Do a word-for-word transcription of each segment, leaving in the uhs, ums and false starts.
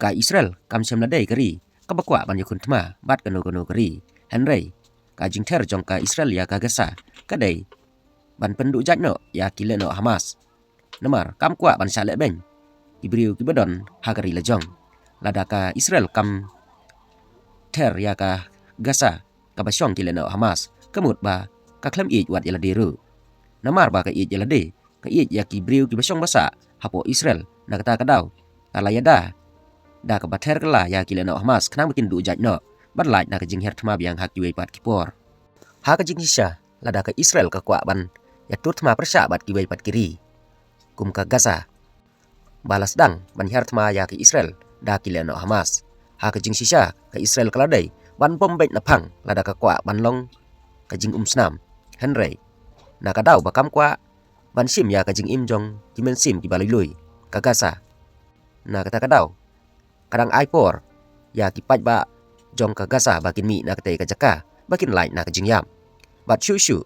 Ka Israel kam shym la dei ka ri kaba kwah ban ïakhun thma bad kano kano ka ri. Hynrei ka jingther jong ka Israel ïa ka Gaza ka dei ban pynduh jait noh ïa ki lehnoh Hamas. Namar kam kwah ban shah lehbeiñ ki briew kiba don ha ka ri la jong. Lada ka Israel kam ther ïa ka Gaza kaba shong ki lehnoh Hamas, ka mut ba ka khlem ïeit wat ïa lade ruh. Namar ba ka ïeit ïa lade, ka ïeit ïa ki briew kiba shong ba sah hapoh Israel. Na kata ka daw ka la ïada da kaba ther kylla ïa ki lehnoh Hamas khnang ba kin duh jait noh ban lait na ka jinghiar thma biang ha kiwei pat ki por. Ha ka jingshisha, lada ka Israel ka kwah ban ïatur thma pyrshah bad kiwei pat ki ri, kum ka Gaza, ba la sdang ban hiar thma ïa ka Israel da ki lehnoh Hamas. Ha ka jingshisha, ka Israel ka la dei ban bom beit naphang lada ka kwah ban long ka jingumsnam. Hynrei na ka daw ba kam kwah ban shim ïa ka jingim jong ki mynsiem kiba lui lui, ka Gaza, na kata ka daw ka dang ai por ïa ki paidbah jong ka Gaza ba kin mih na katei ka jaka ba kin lait na ka jingïap. Bad shuh shuh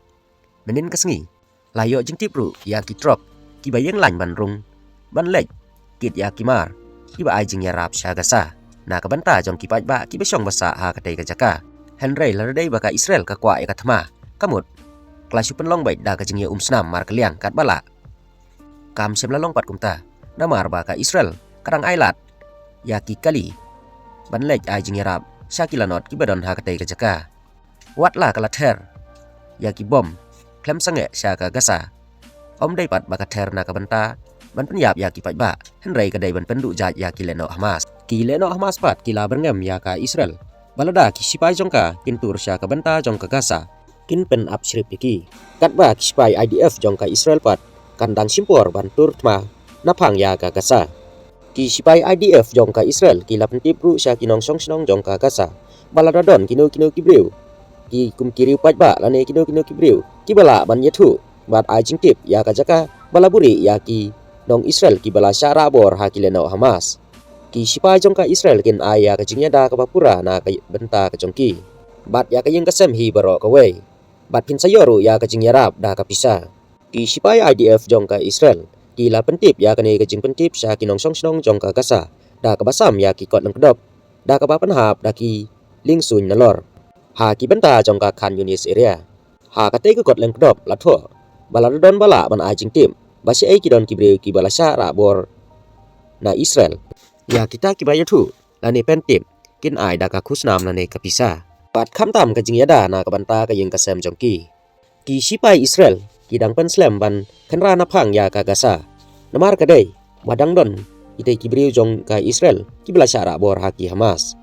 mynnin ka sngi la ïoh jingtip ruh ïa ki truck kiba ïeng lain ban rung ban leit kit ïa ki mar kiba ai jingïarap sha Gaza na ka bynta jong ki paidbah kiba shong ba sah ha katei ka jaka. Hynrei lada dei ba ka Israel ka kwah ïa ka thma, ka mut ka la shu pynlong beit da ka jingïaumsnam markylliang katba lah. Kam shym la long pat kumta, namar ba ka Israel ka dang ai lad ïa ki kali ban leit ai jingïarap sha ki lanot kiba don ha katei ka jaka. Wat la ka la ther ïa ki bom khlem sangeh sha ka Gaza, ym dei pat ba ka ther na ka bynta ban pynïap ïa ki paidbah, hynrei ka dei ban pynduh jait ïa ki lehnoh Hamas. Ki lehnoh Hamas pat ki la byrngem ïa ka Israel ba lada ki sipai jong ka kin tur sha ka bynta jong ka Gaza, kin pynap shrip ïa ki. Katba ki sipai I D F jong ka Israel pat kan dang shim por ban tur thma naphang ïa ka Gaza. Ki sipai I D F jong ka Israel ki la pyntip ruh sha ki nongshong shnong jong ka Gaza ba lada don kino kino ki briew, ki kum ki riew paidbah lane kino kino ki briew kiba lah ban ïathuh bad ai jingtip ïa ka jaka ba la buhrieh ïa ki nong Israel kiba la shah rah bor ha ki lehnoh Hamas, ki sipai jong ka Israel kin ai ïa ka jingïada kaba pura na ka bynta ka jong ki bad ïa ka ïing ka sem hi baroh kawei. Bad phin sa ïoh ruh ïa ka jingïarap da ka pisa. Ki sipai I D F jong ka Israel ki la pyntip ïa kane ka jingpyntip sha ki nongshong shnong jong ka Gaza da kaba sam ïa ki kot lyngkdop da kaba pynhap da ki liengsuiñ nalor ha ki bynta jong ka Khan Yunis area. Ha katei ka kot lyngkdop la thoh ba lada don ba lah ban ai jingtip ba shaei ki don ki briew kiba la shah rah bor na Israel, ïa kita kiba ïathuh lane pyntip kin ai da ka khusnam lane ka pisa bad khamtam ka jingïada na ka bynta ka ïing ka sem jong ki. Ki sipai Israel ki dang pynslem ban khynra naphang ïa ka Gaza, namar ka dei ba dang don kitei ki briew jong ka Israel kiba la shah rah bor ha ki Hamas.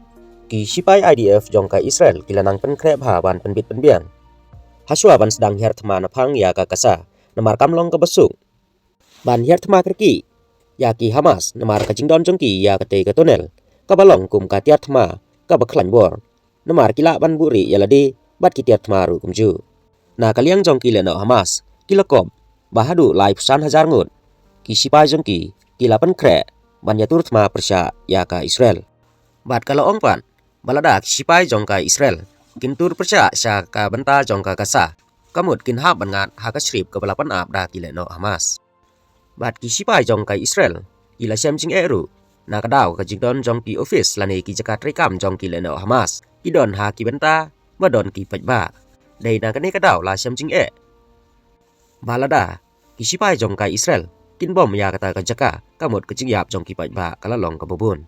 Ki sipai I D F jong ka Israel ki la nang pynkhreh bha ban pynbit pynbiang hashwa ban sdang hiar thma naphang ïa ka Gaza, namar kam long kaba suk ban hiar thma kyrkieh ïa ki Hamas namar ka jingdon jong ki ïa katei ka tunnel kaba long kum ka tiar thma kaba khlaiñ bor, namar ki lah ban buhrieh ïa lade bad ki tiar thma ruh kumjuh. Na ka liang jong ki lehnoh Hamas ki la kop ba haduh laiphew san hajar ngut ki sipai jong ki ki la pynkhreh ban ïatur thma pyrshah ïa ka Israel. Bad ka la ong pat ba lada ki sipai jong ka Israel kin tur pyrshah sha ka bynta jong ka Gaza, ka mut kin hap ban ngat ha ka shrip kaba la pynap da ki lehnoh Hamas. Bad ki sipai jong ka Israel ki la shem jingeh ruh na ka daw ka jingdon jong ki office lane ki jaka treikam jong ki lehnoh Hamas ki don ha ki bynta ba don ki paidbah. Dei na kane ka daw la shem jingeh ba lada ki sipai jong ka Israel kin bom ïa kata ka jaka, ka mut ka jingïap jong ki paidbah ka la long kaba bun.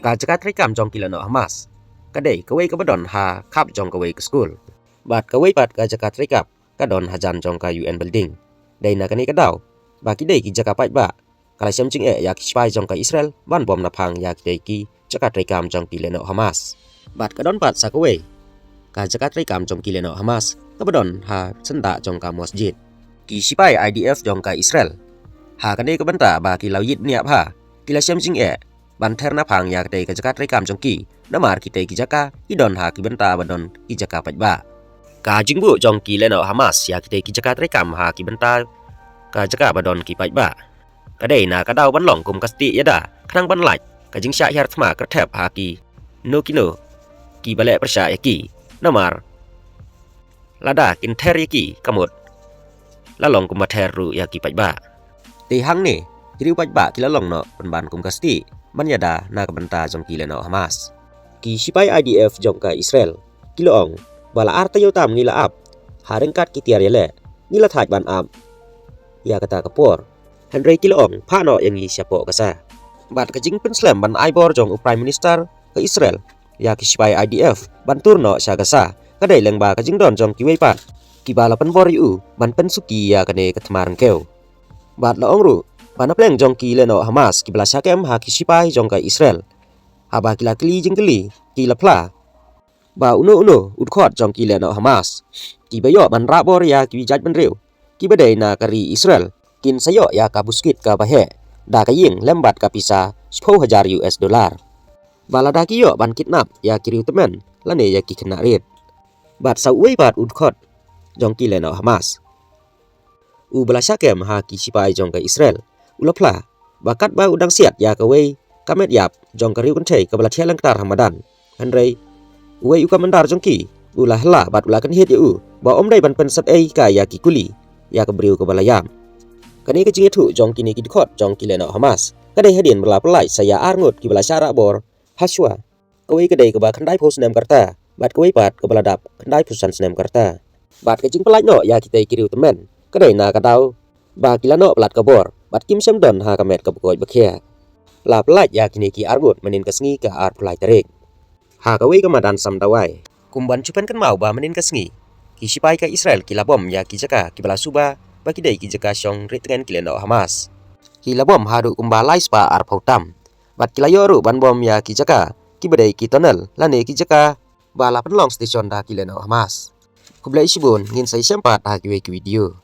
Ka jaka treikam jong ki lehnoh Hamas ka dei kawei kaba don ha khap jong kawei ka skul bad kawei pat ka jaka treikam ka don hajan jong ka U N building. Dei na kane ka daw ba ki dei ki jaka paidbah ka la shem jingeh ïa ki sipai jong ka Israel ban bom naphang ïa kitei ki jaka treikam jong ki lehnoh Hamas. Bad ka don pat sa kawei ka jaka treikam jong ki lehnoh Hamas kaba don ha syndah jong ka masjid. Ki sipai I D F jong ka Israel ha kane ka bynta ba ki la ïit bniah bha ki la shem jingeh ban ther naphang ïa kitei ka jaka treikam jong ki, namar kitei ki jaka ki don ha ki bynta ba don ki jaka paidbah. Ka jingbuh jong ki lehnoh Hamas ïa kitei ki jaka treikam ha ki bynta ka jaka ba don ki paidbah ka dei na ka daw ban long kum ka stieh ïada khnang ban lait ka jingshah hiar thma kyrthep ha kino kino kiba leh pyrshah ïa ki, namar lada kin ther ïa ki, ka mut la long kumba ther ruh ïa ki paidbah. Te hangne ki riew paidbah ki la long noh pynban kum ka stieh ban ïada na ka bynta jong ki lehnoh Hamas. Ki sipai I D F jong ka Israel ki la ong ba la ar taïew tam ngi la ap ha ryngkat ki tiar ïaleh, ngi la thait ban ap ïa kata ka por. Hynrei ki la ong phah noh ïa ngi shapoh Gaza. Bad ka jingpynslem ban ai bor jong u Prime Minister ka Israel ïa ki sipai I D F ban tur noh sha Gaza ka dei lyngba ka jingdon jong kiwei pat kiba la pynbor ïa u ban pynsuki ïa kane ka thma ryngkew. Bad la ong ruh ba na pdeng jong ki lehnoh Hamas kiba la shah kem ha ki sipai jong ka Israel, haba ki la kylli jingkylli, ki la phla ba uno uno u dkhot jong ki lehnoh Hamas kiba ïoh ban rah bor ïa ki jaitbynriew kiba dei na ka ri Israel kin sa ïoh ïa ka buskit kaba heh da ka ïing lem bad ka pisa shiphew hajar U S dollar. Ba lada ki ïoh ban kidnap ïa ki riew tymmen lane ïa ki khynnah rit. Bad sa uwei pat u dkhot jong ki lehnoh Hamas, uba la shah kem ha ki sipai jong ka Israel, u la phla ba katba u dang siat ïa kawei ka met ïap jong ka riew kynthei kaba la thiah lyngktar ha madan, hynrei uwei u commander jong ki u la hla bad u la kynhied ïa u ba ym dei ban pynsep ei ka ïa ki kuli ïa ka briew kaba la ïam. Kane ka jingïathuh jong kine ki dkhot jong ki lehnoh Hamas ka dei hadien ba la pyllait sa ïa ar ngut kiba la shah rah bor ha shuwa. Kawei ka dei kaba khyndai phew snem ka rta bad kawei pat kaba la dap khyndai phew san snem ka rta. Bad ka jingpyllait noh ïa kitei ki riew tymmen ka dei na ka daw ba ki la noh palat ka bor bad kim shym don ha ka met kaba koit ba khiah. La pyllait ïa kine ki ar ngut mynnin ka sngi ka arphew lai tarik ha kawei ka madan sam dawai. Kum ban shu pynkynmaw ba mynnin ka sngi ki sipai ka Israel ki la bom ïa ki jaka kiba la suba ba ki dei ki jaka shong rieh tngen ki lehnoh Hamas. Ki la bom haduh kumba lai spah arphew tam. Bad ki la ïoh ruh ban bom ïa ki jaka kiba dei ki tunnel lane ki jaka ba la pynlong station da ki lehnoh Hamas. Khublei shibun, ngin sa ïashem pat ha kiwei ki video.